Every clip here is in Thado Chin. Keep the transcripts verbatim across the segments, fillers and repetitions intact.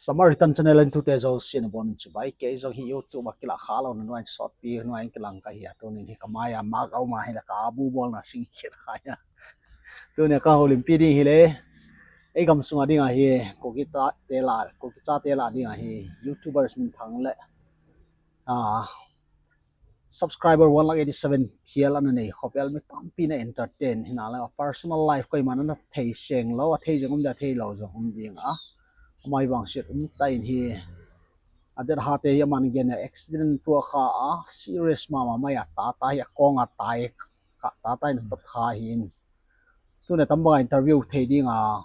Samaritan Channel in tute jouse nabonun chibai. Kei jong hi YouTube a kilah kha louna nuai sotpi nuai kilang kahi a. Tunin hi kamai a mak a um a, hile ka abu bolna sing kit kha a. Tunia kahoulimpi ding hile, ei gamsunga dinga hi, Kuki chate lah, Kuki chate lah dinga hi YouTubers minthang le, ah, subscriber one lakh eighty-seven phial ana nei, khovel mi tampi na entertain, hinala personal life koiman ana thei seng lou, athei jeng um dia, athei lou jong um ding a. Amai vangset um tan hi, adet hate hi aman gen a accident tua kha a, serious mama mai a, tata hi akong a tai, ka tata in tot kha hin. Tuna tambanga interview thei dinga,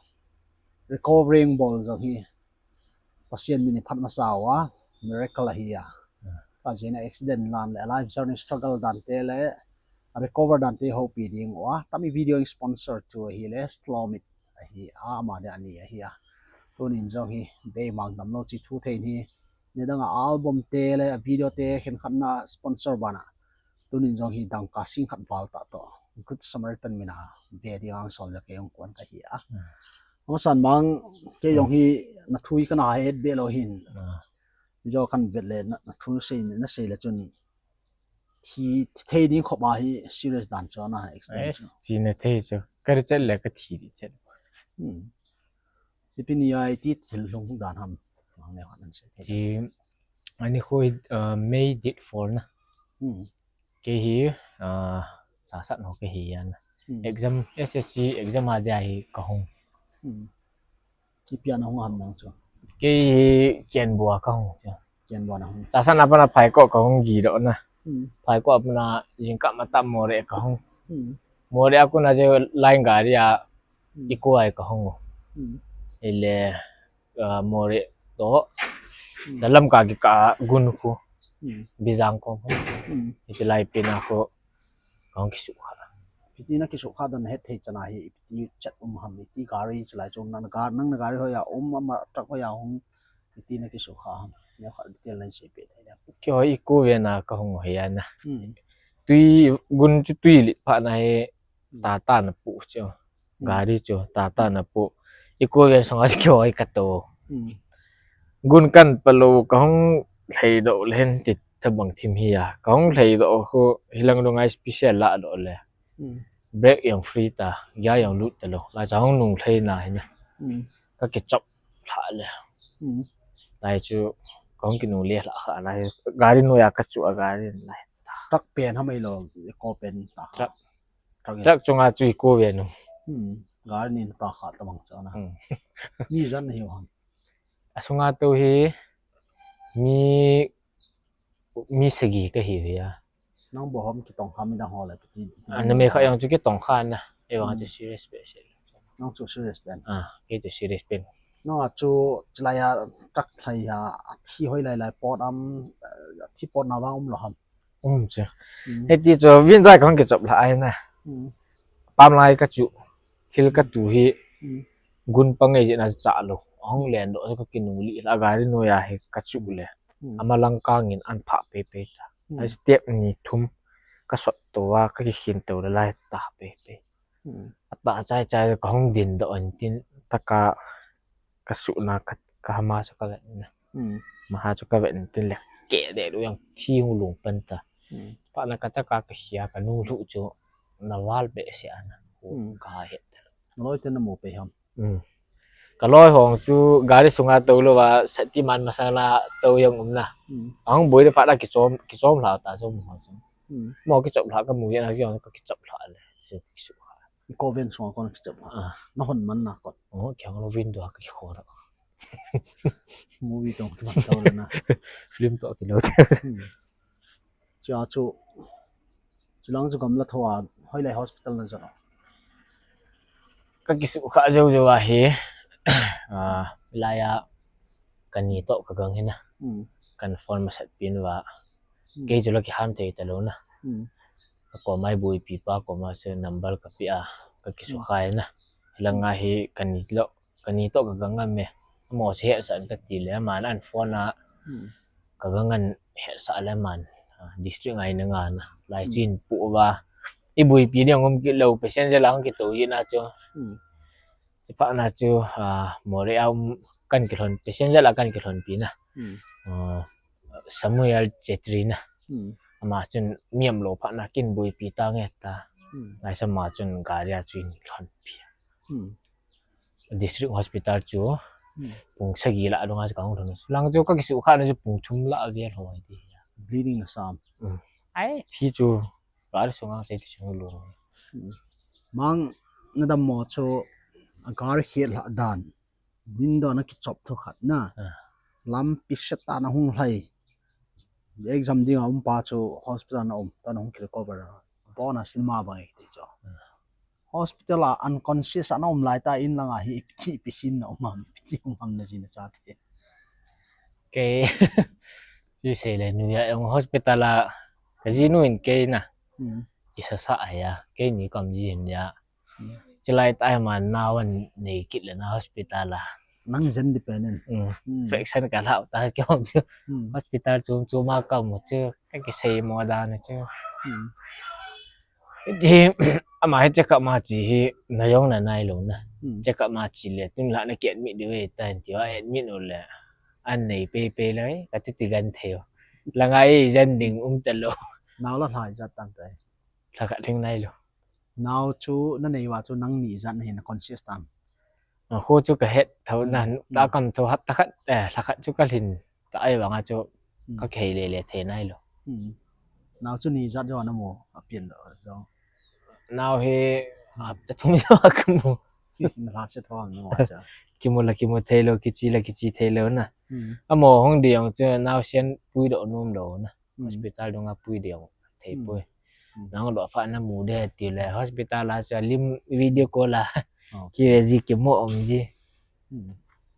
recovering bol jong hi Pathen min i phat masa uva, miracle ahi a. Ka jena accident lan le life journey struggle dan te le recover dan te houpi ding uva, tami video in sponsor tu ahile Slomit ahi a, ama de ani ahi a. Tunin jong hi beimang damlou chi thu thei hi, nidanga album te le video te khenkhat na sponsor bana. Tunin jong hi dangka sing khat val ta to, Good Samaritan mina ve ding ang sol le kei jong kuan kahi a. Amasan mang kei jong hi na thu hi kana het be lou hin. Jo kan vet le na, na thu sei, na sei le chun thi, thi thei ding khop a hi serious dan chu na accident chu. Thi na thei chu. Ka ri chet le ka thi di chet. Hmm. Ipi ni a iti thil lhung dan ham. Mang ne han sei. Thi ani khu, uh, May date four na. Hmm. Kei hi, ah, sasat ho kei hi yan. Hmm. Exam, S S C exam a dia hi kahung. Hmm. Ipi a nahung ham nang chu? Kei hi Kianbua kahung chu. Kianbua nahung. Sasat na pana Phaikot kahung gi doh na. Hmm. Phaikot a pana jingkah matah Moreh kahung. Hmm. Moreh a kona chu line gari a, hmm, Eeco a kahung. Hmm. Ile ah, Moreh toh. Hmm. Dalam ka kikah a Gun khu. Hmm. Bijang kom. Hmm. Hiche lai pen a khu kahung kisukha. Iti na kisukha dan het thei chana hi, iti chat um ham, iti gari chalai chom na, gar, nang na gari hoi a um, ama truck hoi a hung, iti na kisukha ham. Ne kha detail na sei pe thei da. Kei ho Eeco van a kahung hi a na. Hmm. Tui, Gun chu tui lit phat na hi, hmm, tata na pu chu. Hmm. Gari chu tata na pu. Eeco van sunga chu kihoi kato. Hmm. Gun kan palou kahung lhei doh le hin ti thabang thim hi a. Kahung lhei doh khu hilang dunga special lah doh le. Hmm. Brake jong free ta, gear jong lut talou. Lai chu hung nung lhei na hi na. Hmm. Ka kichop lha le. Hmm. Lai chu kahung kinung le lha kha lai. Gari noiya kachu a gari lai. Truck pen ham ahilou, Eeco pen ta. Truck. Truck chunga chu Eeco van u. Hmm. Gari nin ta kha tabang chu na. Hmm. Mi jan na hiu ham? Asunga tou hi mi, mi sagi kahi hi a. Nang bou ham kitong kha mi dang ho le kiti. A, na me kha jong chu kitong kha na. Ei vang chu serious pe se. Nang chu serious pen. A, kei chu serious pen. Nang a chu chilai a truck lhai a, athi hoi lai lai pot am, eh, athi pot na vang um lou ham? Um chu. Hmm. Hiti chu vin jai kahung kichop lha ai na. Hmm. Pam lai kachu. Thil katu hi. Hmm. Gun pa ngei jeh na cha lou. Ahung len doh ka kinung li la gari noiya hi kachu le. Hmm. Ama lang kangin an pha pe pe ta. Hmm. Ai step ni thum kasot to a kakikhin to le lai ta pe pe. Hmm. Ata chai chai kahung din doh in tin taka kasuna ka, kahama chu kavet na. Hmm. Maha chu kavet in tin le ke de lu jong thi hung lung pan ta. Hmm. Pa na kataka kakhia kanu lu chu na val be se ana. Hmm. Kahet. Loi te namu pe ham? Hmm. Kaloi hong chu gari sunga tou lou va, Shaktiman masang la tou jong um na. Hmm. Ahung boi le phat a kichom, kichom lha ta chu mu chu. Hmm. Mo kichop lha kamu jeh na jong kakichop lha le. Chu kisu kha. Eeco van sunga kon kichop lha. Ah. Na hon man na kon. Oh, kiang lo vin dua kakikho ra. Movie tong kiman tau le na. Film to kilo. Hmm. Chia chu, chilang chu gamla tho a, hoilai hospital na jot a? Kakisukha jou jou a hi, a, laiya kani toh kagang hi na. Hmm. Kan phone masat pin va. Hmm. Kei chu la kiham thei talou na. Hmm. Kakoma iboipi pa koma chu number kape a, kakisukha hi na. Langa hi kani lo, kani toh kagang a me. Amo se hetsah in kati le, aman an phone a. Hmm. Kagang an hetsah le aman, ah, district ngai na nga na. Lai chu in pu va. Iboipi ding um kit lou, passenger lang kitou ji na chu. Hmm. Chuphat na chu, ah, Moreh a um, kan kilhon, passenger lah kan kilhonpi na. Hmm. Uh, Samuel Chetri na. Hmm. Ama chun miam lo pha na kin buipi ta nge ta. Hmm. Lai sama chun gari a chu in lhonpi. Hmm. District Hospital chu hmm. Pung sagi lah dunga chu ka hung lhon. Lang chu ka kisu kha na chu pung thum lah a vel ho ai ti. Bleeding na sam. Hmm. Ai, thi chu gari sunga che ti chu lo. Hmm. Mang na dammo chu a gari khel hla dan. Window na kichop tho khat na. Ah. Lampi set a na hung lhai. Exam ding a um pa chu hospital na um, ta na hung recover. Bona cinema bang e ti chu. Ah. Hospital a unconscious a na um lai ta in langa hi pi, pi sin na um am, pi um am na jin cha the. Kei, chi sei le nu ya ong hospital a, ka jinu in kei na. Hmm. Isa sa ya, kei ni kam jin ya. Hmm. Chilai tai ma nau an nei kit le na hospital a. Nang jen di penin. Hmm. Hmm. Fraction ka lau ta kyo chu. Hmm. Hospital chu chu ma kam chu ka kisei mo da na chu. Hmm. Chi ama hi check up ma chi hi na jong na nai lo na. Hmm. Check up ma chi le tun la na ki admit di ve ta ti wa admit no le. An nei pe pe le ka ti ti gan thei. La ngai jen ding um ta lo. Nau la lai jat tam tai. La ka ding nai lo. Nau chu na nei wa chu nang ni jat na hin conscious tam. A, khu chu ka het tho na, hmm, ta kam tho hap ta khat, eh, la khat chu ka lhin ta ai vanga chu hmm. Ka khei le le thei nai lo. Hmm. Nau chu ni jat jo na mo a pian lo jo. Nau hi hmm. Hap ta thum jo ka mo. Na la se tho mo cha. Ki mo la ki mo thei lo, ki chi la ki chi thei lo na. Hmm. A mo hong di jong chu nau sian pui do nom lo na. Hmm. Hospital dunga pui ding thei hmm. Pui. Hmm. Nang lo pha na mu de ti le hospital a sa lim video call a. Oh. Ki ve ji ki mo om ji. Hmm.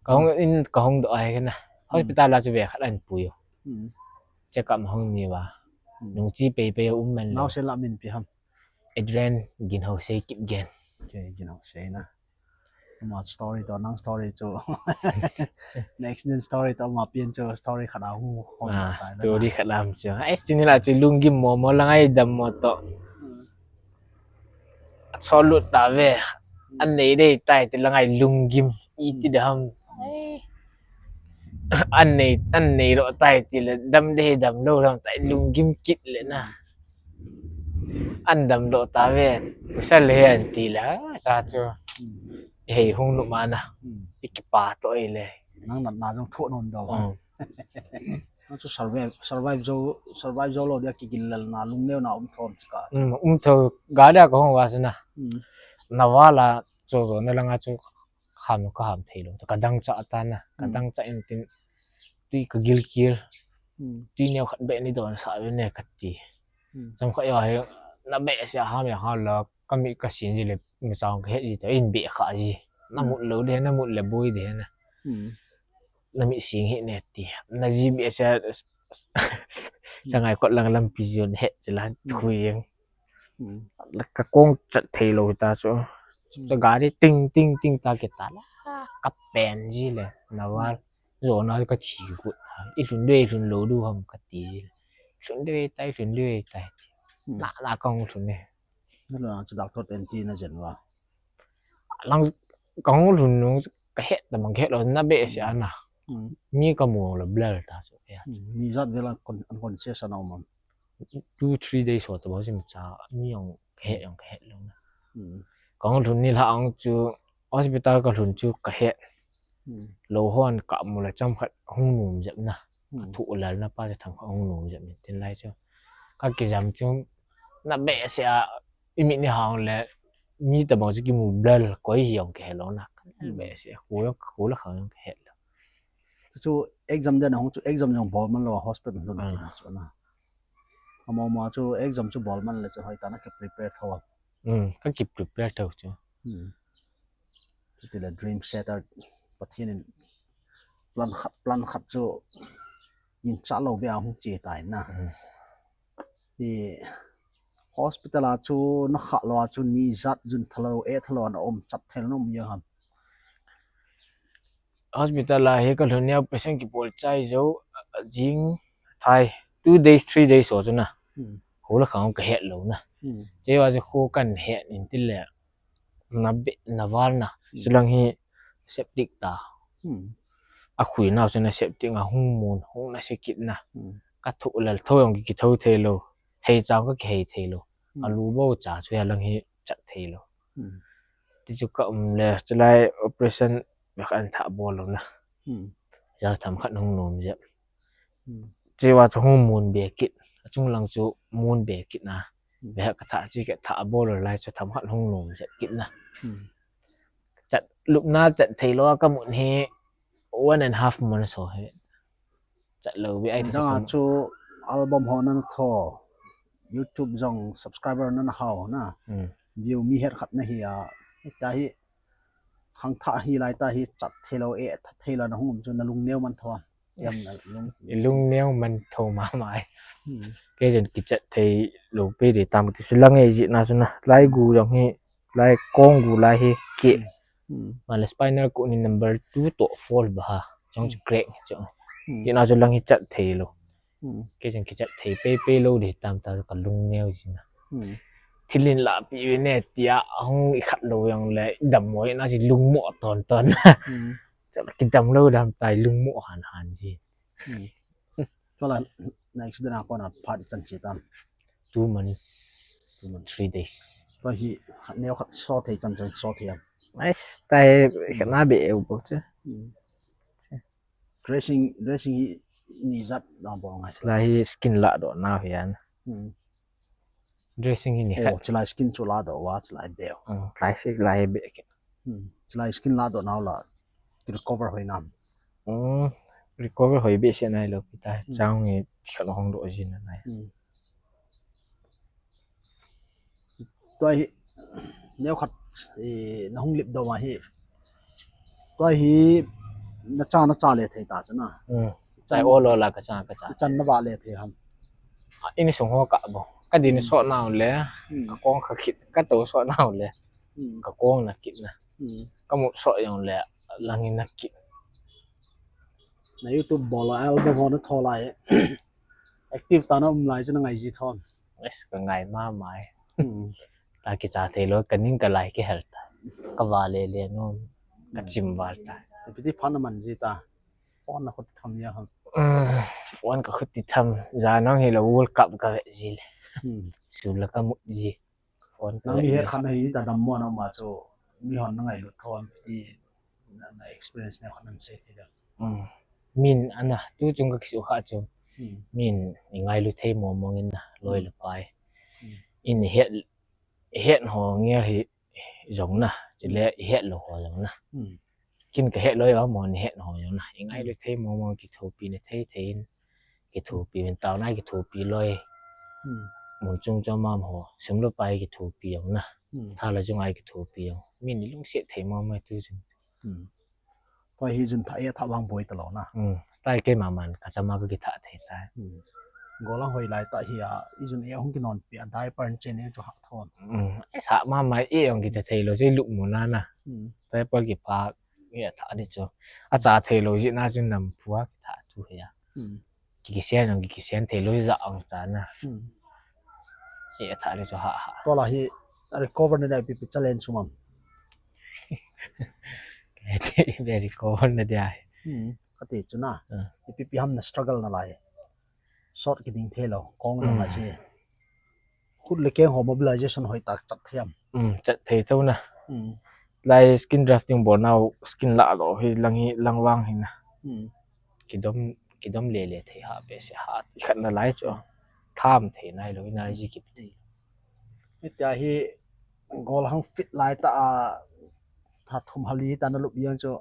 Ka hong in ka hong do ai kana. Hmm. Hospital a chu ve khat an pui. Hmm. Check up hong ni wa. Hmm. Nung chi pe pe um man. Nau lo. Se la min pi ham. Adrian Ginhau sei kip gen. Okay, Ginhau sei na. Ama story to, nang story chu. Na accident story to, ama pian chu story khat a hu. Ah, story khat lam chu. Ai, sini la chu lunggim mo mo la ngai dam mo to. Hmm. Acholut ta ve. Hmm. An nei dei tai ti la ngai lunggim. I ti dam. Ai. An nei, an nei lo tai ti le dam dei dam lo dam tai lunggim kit le na. An dam lo ta ve. Kusa le an ti la sa chu. Hmm. Hei hung nu ma na. Hmm. I kipa to i le. Nang nat na jong tho nom do. Hmm. Nang chu survive, survive jo, survive jo lo dia ki gil lal na lung neo na um thom chika. Hmm, um tho ga dia ka hong wa sa na. Hmm. Na wa la cho jo na la nga chu kham ka ham thei lo. Ka dang cha ta na. Ka hmm. Dang cha in tin. Tui ka gil kil. Hmm. Tui neo khat be ni don sa ve ne ka ti. Hmm. Cham kha ya he na be sia ha me ha la ka mi ka sin ji le mi sang ka he ji ta in be kha ji. Na hmm. Mut lo de na mut le boi de na. Hmm. Na mi sing hi ne ti. Na ji be sia changai kot lang lam pi ji ne he ji la hmm. Thui jeng. Hmm. La ka kong chat thei lo ta chu. Hmm. Chu gari ting ting ting ta ke ta la ka pen ji le. Na wa. Hmm. Jona ka thi kut. I lhun de lhun lo du ham ka ti. Lhun de tai lhun de tai. Hmm. Na na kong lhun ne. Na lo chu doctor ten ti na jen wa. Lang kong lhun nu ka het ta mang het lo na be se ana. Hmm. Mi ka mu lo blur ta chu ya. Hmm. Ni jat vela kon kon se sa na um. Two three days ho ta ba sim cha mi jong ka het jong ka het lo na. Hmm. Kong lhun ni la ang chu hospital ka lhun chu ka het. Hmm. Lo hon ka mu la cham khat hung num jep na. Hmm. Ka thu lal na pa cha thang kha hung num jep ni tin lai chu. Ka ki jam chu na be se a i mi ni hang le mi ta bang chu ki mu blur koi hi jong ka het lo na. Hmm. Be se khu jong khu la khang jong ka het lo. Chu exam den hung chu exam jong bol man lo hospital lhun ah. Ti na chu na. Ama ma chu exam chu bol man le chu hoi ta na ka prepare tho. Hmm, ka ki prepare tho chu. Hmm. Chu ti le dream setter Pathian in plan khat plan khat chu in cha lo be a hung che tai na. Hmm. I hospital a chu na kha lo a chu ni jat jun thalo e thalo na um chat thel na um ya ham. Hospital a hi ka lhun neo patient kipol chai jo, jing thai two days three days ho chu na. Hmm. Khu la khang ka het lo na. Hmm. Che wa chu khu kan het in ti le na be na val na. Hmm. Sulang hi septic ta. Hmm. Akhui nau chu nasep teng a hung mun, hung nase kit na. Hmm. Ka thoh lel tho jong ki, kitho thei lou. Hei chang ka kihei thei lou. Hmm. Alu bou cha chu hilang hi chat thei lou. Hmm. Ti chu ka um le, chulai operation bek an thah bol lou na. Hmm. Ja themkhat hung nom jep. Hmm. Chua chu hung mun be kit. Achung lang chu mun be kit na. Hmm. Be ka thah chi ka thah bol lou lai chu themkhat hung nom jep kit na. Hmm. Chat lupna chat thei lou ka mun hi one and a half months ho hi. Chat lou be ai. Dang a chu album ho nana tho, YouTube jong subscriber nana hao na. Hmm. View mi het khat nahi a. Hita hi khangthah hi lai ta hi chat thei lou, eh, that thei lou na hung um chu na lung neo man tho. Yes. Lung, i lung neo man tho mama e. Hmm. Kei jong kichat thei lou pe de tam ti su lang e ji na su na. Lai gu jong hi, lai kong gu lai hi ke. Hmm. Male spinal cord ni number two to four ba ha. Jong chu crack jong. Hmm. Ji na su lang hi chat thei lou. Hmm. Kei jong kichat thei pe pe lou de tam ta ka lung neo ji na. Hmm. Thil in la pi ve ne tia hung i khat lou jong le dam mo na ji lung mo ton ton. Hmm. Chah kidam lou dam tai lung mo han han ji. Hmm. Chua la na accident a kona phat i chan chi tam. Two months, two months, three days. Tua hi neo khat so thei chan chan so thei am. Nice, tai ka na be eu bo che. Hmm. Dressing, dressing hi ni jat na bo ngai. La hi skin la do na hi an. Hmm. Dressing hi ni khat. Oh, chulai skin chu la do wa, chulai be. Hmm, lai sik lai be ke. Hmm. Chulai skin la do nau la, recover hoi nam. Hmm. Recover hoi be se nai lou kita. Hmm. Chang ni khat hong do jin nai. Hmm. Tua hi, neo khat, eh, na hung lip do ma hi. Tua hi, na cha, na cha le thei ta chu na. Hmm. Chai o lo la ka cha, ka cha. Chan na ba le thei ham. Ah, ini sung ho ka bo. Ka din so nau le, hmm, ka kong ka kit, ka to so nau le. Hmm. Ka kong na kit na. Hmm. Ka mu so jong le, lang in na kit. Na YouTube bol a album ho na tho lai. Active ta na um lai chu na ngai ji thon. Yes, ka ngai mama e. Hmm. Ta kicha thei lou, ka ning ka lai kihel ta. Ka va le le nom, ka chim val ta. Ipi ti phat na man ji ta. Phone na khut tham ya ham. Hmm, phone ka khut ti tham. Ja nang hi la World Cup ka ve ji le. Hmm. Su la ka mu ji. Phone ka ve ji. Nang mi het khat na hi ta dam mo na ma chu mi hon na ngailut thom ti na, na experience na khat nan sei ti da. Hmm. Min ana tu chung ka kisu kha chu. Hmm. Min i ngailu thei mo mo ngin na loi le pai. Hmm. In het, het ho nge hi jong na, chule i het lou ho jong na. Hmm. Kin ka het lou a mo ni het ho jong na. I ngailu thei mo mo kithopi na thei thei in. Kithopi min tao na kithopi loi. Hmm. Mun chung chom mam ho. Sum lo pai kithopi jong na. Hmm. Tha la chung ai kithopi jong. Min ni lungset thei mo mo tu chung. Hmm. Tua hi jun tha e tha vang boi ta lou na. Hmm. Tai kei ma man ka chama ka kitha thei tai. Hmm. Golang hoi lai ta hi a, i jun e hung kinon pi a diaper chen e chu ha thon. Hmm. E sa ma mai e ong kitha thei lou, je luk mo na na. Hmm. Diaper kipa e tha di chu. A cha thei lou ji na chu nam pua kitha tu he a. Hmm. Ki kisen ong ki kisen thei lou ja ong cha na. Hmm. E tha di chu ha ha. Tua la hi recover na dai pi pi challenge sumam. Very cold na dia. Hmm, kati chu na. Hmm. Ipi pi ham na struggle na lai. Sot kiding thei lou, kong na lai si. Khut le keng ho mobilization hoi tak chat thei am. Hmm, chat thei tho na. Hmm. Lai skin drafting bol nau skin la lo hi lang hi lang vang hi na. Hmm. Kidom, kidom le le thei ha be se ha. Khat na lai chu. Tham thei nai lou, energy ki thei. Hitia hi gol hang fit lai ta a, tha thum hali ta na lup yang chu.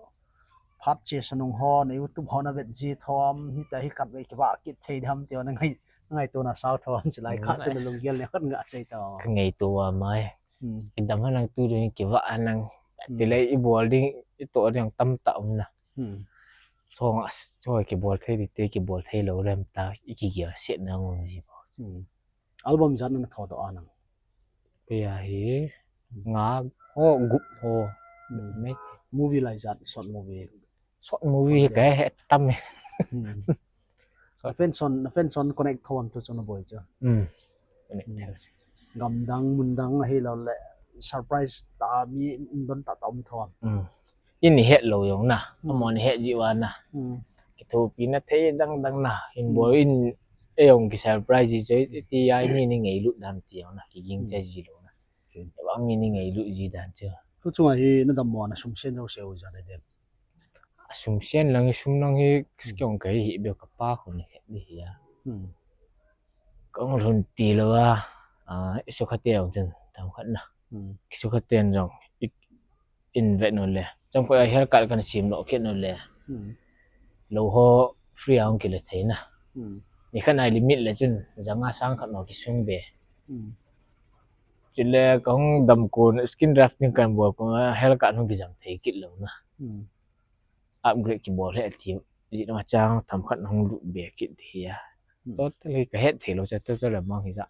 Phat che sanung ho, na YouTube ho na vet ji thom, hitia hi kat ve kiva kit thei dam ti na ngai, ngai tu na sao thom, chi lai kha chu na lung gel le khat nga sei ta. Ka ngai tu wa mai. Hmm. Kidam ha nang tu ding kiva nang. Hmm. Ti le i bol ding, i to ding tam ta um na. Hmm. Chong as, choi kibol thei di te kibol thei lou lem ta, i kigel set na ngom ji bo. Hmm. Album ijat na tho doh a nang? Pe a hi, hmm, nga, ho, gup ho. Hmm. Movie lai jat, short movie. Short movie hi ka he tam e. Hmm. Na fan son, na fan son connect tho am tu chu na boi chu. Hmm. Connect tho. Gamdang, mundang ahi lou le, surprise ta mi don ta ta um tho am. Hmm. in het lou jong na, amon het jiu va na. Kithopi na thei dang dang na, in bol in, ei jong ki surprise ji chu, ti a mi ni ngailut dan ti jong na, kiging cha ji lou na. Vang mi ni ngailut ji dan chu. Tu chunga hi na dammo na sum sen jouse u ja le dem. Sum sen lang hi, sum lang hi, kiong kai hi be ka pa khu ni khet di hi a. Kong lhun ti lou a, a, isu kha te jong chun, tam khat na. Kisu kha ten jong, i, in vet nu le. Chang ko a haircut kan sim lou kit nu le. Lou ho free a hung kile thei na. Ni khat nai limit le chun, janga sang khat no kisung be. Chule kong dam kun skin drafting kan bol kun haircut hung kijang thei kit lou na. Upgrade kibol he ti. Ji na chang tam khat hung lut be kit hi a. Totally ka het thei lou cha total mang hi ja.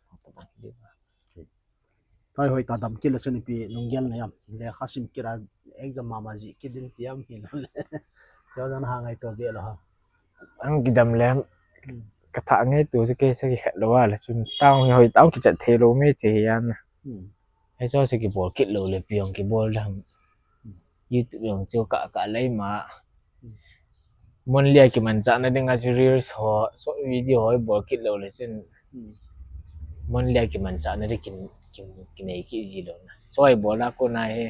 Hoi hoi ta dam kit le chun ipi lunggel na jam. Lekha sim kit a exam mama ji kit din ti am hi lou le. Chu jong ha ngaito be lou ha. Ang kidam le ka tha ngaito chu kei chu kikhat lou a le chun tang hoi tang kichat thei lou mai thei hi a na. Hei chu chu kibol kit lou le pi jong kibol dam. YouTube jong chu ka, ka lei ma. Monlia kimanchah na dinga chu reels ho, short video ho bol kit lou le chun. Monlia kimanchah na di kin, kin, kinei kit ji lou na. So i bol na ko na he.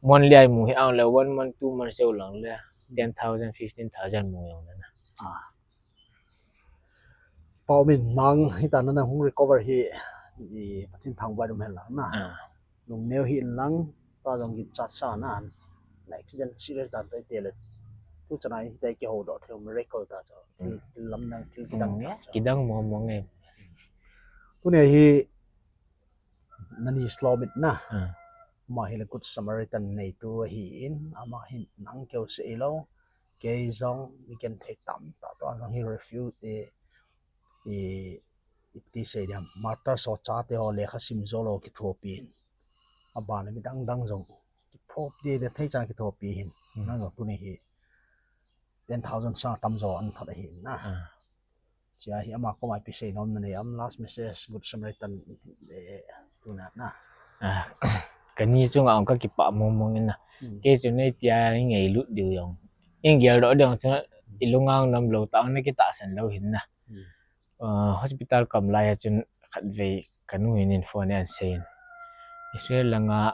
Monlia mu hi ang le one month, two months se lang le. Ten thousand, fifteen thousand mu jong na. Ah. Pau min mang hi ta na hung recover hi, i Pathen thangvah dum hen lang na. Lungneo hi in lang, ta jong kichat sa na. Na accident serious dan tai te le. Tu chana hi tai kihou doh thei miracle ta chu. Thil, thil lam na, thil kidang ta chu. Kidang mo mo nge. Tu ne hi, nani slow mit na. Ama hi le Good Samaritan neitu ahi in, ama hi nang keu se ilo. Kei jong, mi ken thei tam ta, tu jong hi refuse, i, i, i ti sei diam. Martyr so chate ho lekha sim jo lou kithopi hin. Aban mi dang dang jong. Kithop di le thei chan kithopi hin. Nang jong tu ni hi. Ten thousand sa tam jo an that ahi na. Chia hi ama koma ipi sei nom na nei am last message Good Samaritan, eh, tu na na. Ah, kani chunga ong ka kipah mong mong in na. Kei chu nei tia i ngailut diu jong. I gel doh diu jong chu i lungang nam lou ta na kitahsan lou hin na. Ah, hospital kam lai a chun khatvei kanu hin in phone an sei in. Israel langa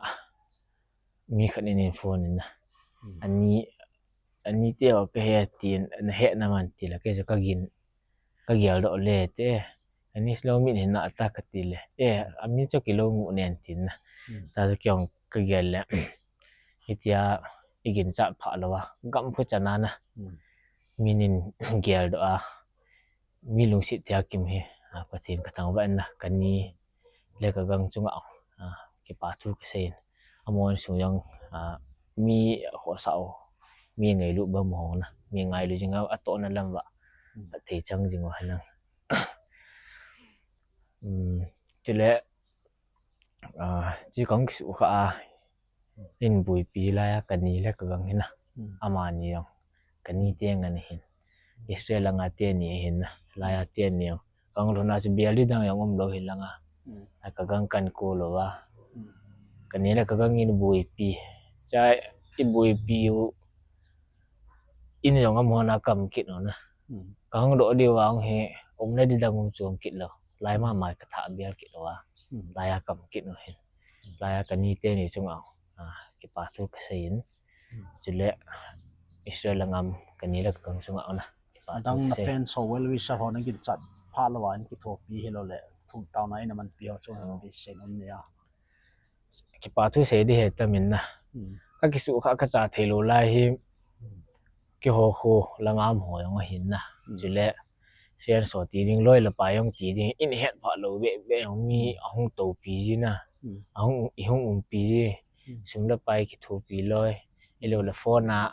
mi khat in in phone in na. Ani, ani te ho ka he tin, na he na man ti la kei chu ka gin, ka gel doh le te. Ani slow min hin na ta ka ti le. Eh, ami chu kilou mu nen tin na. Ta chu kiong ka gel le. Hitia i gin chat pha lou a. Gam khu chana na. Min in gel doh a. Mi lungset tia kim hi, ah, Pathen ka thangvah in na, kani le ka gang chunga, ah, kipa thu ka sei in. Amon sung jong, ah, mi khosa o, mi ngailut ba mo na, mi ngailut jing a, atoh na lam va, thei chang jing va na. Um, chule, ah, chi kong kisu kha a, in buipi lai a, kani le ka gang hin na. Amani jong. Kani te ngan hin. Israel langa te ni hin na. Lai a te ni jong. Kang lhun a chu bial di dang jong um lou hin langa. A ka gang kan ko lou va. Kani le ka gang in buipi. Cha i buipi u. In jong amon a kam kit no na. Kang doh di vang hi. Um le di dang um chom kit lou. Lai ma mai ka tha bial kit lou va. Lai a kam kit no hin. Lai a kani te ni chunga. Ah, kipa thu ka sei in. Chule Israel langa kani le ka gang chunga na. Kipa thu dang ka na sei. Fan so well wisher ho na gin chat pha lou a in kithopi hi lou le. Thum tau na in a man pi ho chu na pi sei nom ni a. Kipa thu sei di he ta min na. Ka kisu kha ka cha thei lou lai hi. Kiho ho langa am ho jong ahin na. Chule Fian so ti ding loi le pai jong ti ding in het pha lou ve ve jong mi ahung topi ji na. Ahung, i hung umpi ji. Sum le pai kithopi loi. I lou le phone a.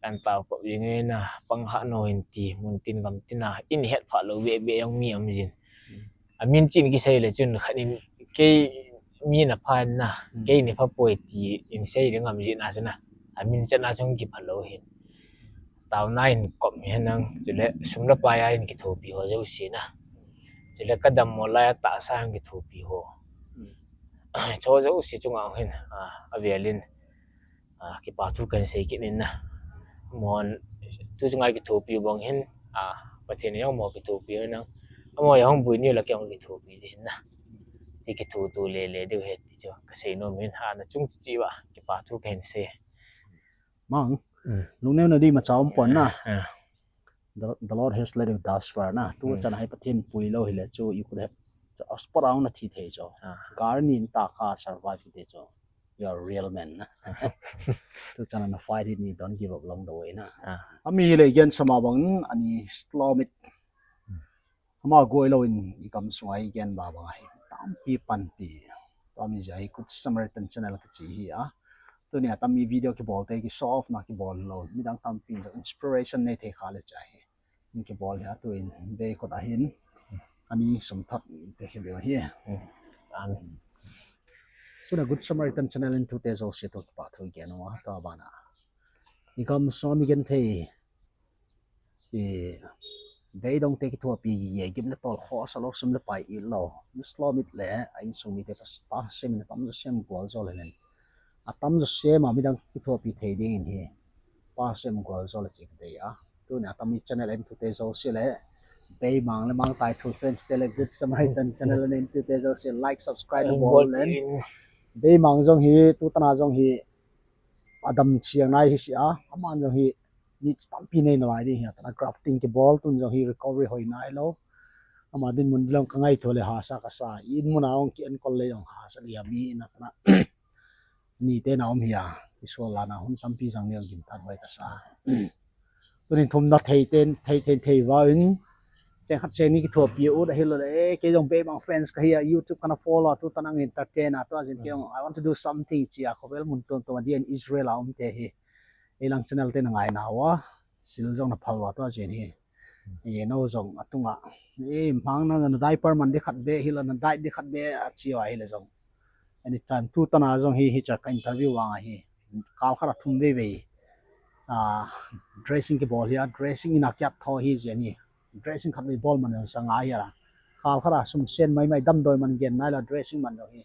Kan tao ko jing e na. Pang ha no hin ti. Mun tin gam tin a. In het pha lou ve ve jong mi am jin. Amin chin kisei le chun khat in kei mi na pha na. Kei ni pha poi ti in sei ding am jin a chun a. Amin chan a chung kipha lou hin. Tau na in kop mi hen nang, chule sum le pai a in kithopi ho jouse na. Chule ka dammo lai a tahsa in kithopi ho. Cho jouse chunga hin, a, avel in. Ah, kipa thu kahin sei kit in na. Mon, tu chunga kithopi bang hin, ah, Pathen in jong mo kithopi hin na. Amo jong bui ni la kei jong kithopi di hin na. Ti kithopi le le diu ahi ti chu kasei nom in, ah, nachung cheh cheh uva kipa thu kahin sei. Mang. Mm. Lungneo na di ma chom pon na. Ah. The, the Lord has led you thus far na. Tu chan hi Pathen pui lou hile chu you could have, a spot a na thi thei chu. Ah. Gar ni in ta ka survive thei chu. You are a real man na. Tu chan na fight hi ni, don't give up along the way na. Ah. Ami hile gen sama bang ani slow mit. Hmm. Ama goi lou in i gam sunga i gen ba bang ahi. Tampi panpi. Tami jeh hi Good Samaritan channel kachi hi a. Tuni a tammi video kibol te ki show off na kibol lou. Midang tampi jong inspiration nei thei kha le cha hi. Kibol hi a tu in bei khut ahin. Ani sum thot te khel deu hi. Hmm. Tuna Good Samaritan channel in tute jouse toh kipa thu gen uva, tua bana. I gam sunga mi gen thei. I beidong te kithopi ye gim le tol khosa lou, sum le pai it lou. Mi slow mit le a insung mite pa, pa sem in atam jo sem gol jo le len. Atam jo sem a midang kithopi thei ding in hi. Pa sem gol jo le chi ka dei a. Tuni a tammi channel en tute jouse le. Beimang le Mangtai thu fans te le Good Samaritan channel en tute jouse like, subscribe bol len. Beimang jong hi, tu tana jong hi. Adam chiang nai hi sia, aman jong hi ni tampi nei nalai ding hi, tana grafting kibol tun jong hi recovery hoi nai lou. Ama dinmun dilong ka ngaito le hahsa kasa, in muna ong ki enkol le jong hahsa lia mi in a tana. Ni te na um hi a, kisol lana hun tampi jang le jong gin tan hoi kasa. Tunin thumna thei ten, thei, thei, thei va in, cheng khat cheng ni kithopi ut ahilou le, eh, kei jong Beimang fans kahi a, YouTube kana follow a, tu tana entertain a, tua jin kei jong, I want to do something chi a, khovel mun tuam tuam a di in Israel a um te hi. Eilang channel te na ngai nauva, sil jong na phal uva tua jin hi. Eh, no jong atunga. Eh, mang na, na diaper man di khat be, hilou na diet di khat be, a chi uva hile jong. Anytime tu tana jong hi, hi cha ka interview vang ahi. Kal khat a thum vei vei. Ah, dressing kibol hi a, dressing in a kiat tho hi jin hi. Dressing khat vei bol man jong sanga hi a. Kal khat a sum sen mai mai damdoi man gen nai la dressing man jong hi.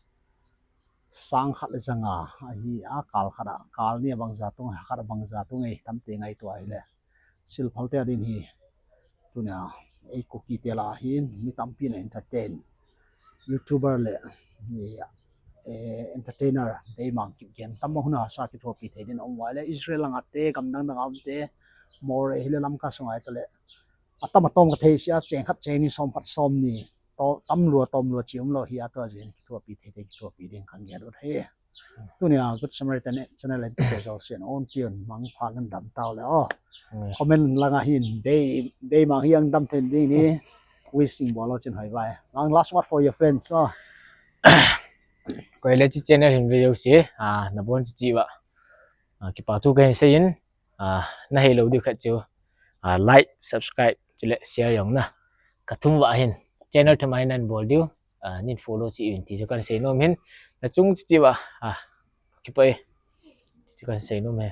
Sang khat le sanga, ahi a kal khat a. Kal ni a bang ja tung, khat a bang ja tung ei, tam te ngai tua hi le. Sil phal te a din hi. Tunia, ei Kuki te la hin, mi tampi na entertain. YouTuber le, ni, eh, entertainer, Beimang Kipgen. Tam bang huna sa kithopi thei din a um uva le. Israel langa te, gam dang dang a um te, Moreh hile Lamka sunga te le. Atam atom ka thei sia, cheng khat cheng ni, som khat som ni. To, tam lua, tom lua chi um lou hi a tua jin, kithopi thei te, kithopi ding kan gen ut hi. Tunia Good Samaritan channel en tute jouse in on pion mang pha nan dam tau le o. Comment langa hin Bei, Beimang hi ang dam thei ding ni wishing bol lou chin hoi vai. Mang last word for your fans o. Koi le chi channel hin ve jouse, ah, na bon chi chi uva. Ah, kipa thu kahin sei in, ah, na hei lou diu khat chu, ah, like, subscribe, chule share jong na. Ka thum uva hin, channel thum a hin nan bol diu, ah, nin follow chi uvin ti chu kan sei nom hin. Na chung chi chi uva, ah, kipa e, chi chu kan sei nom e.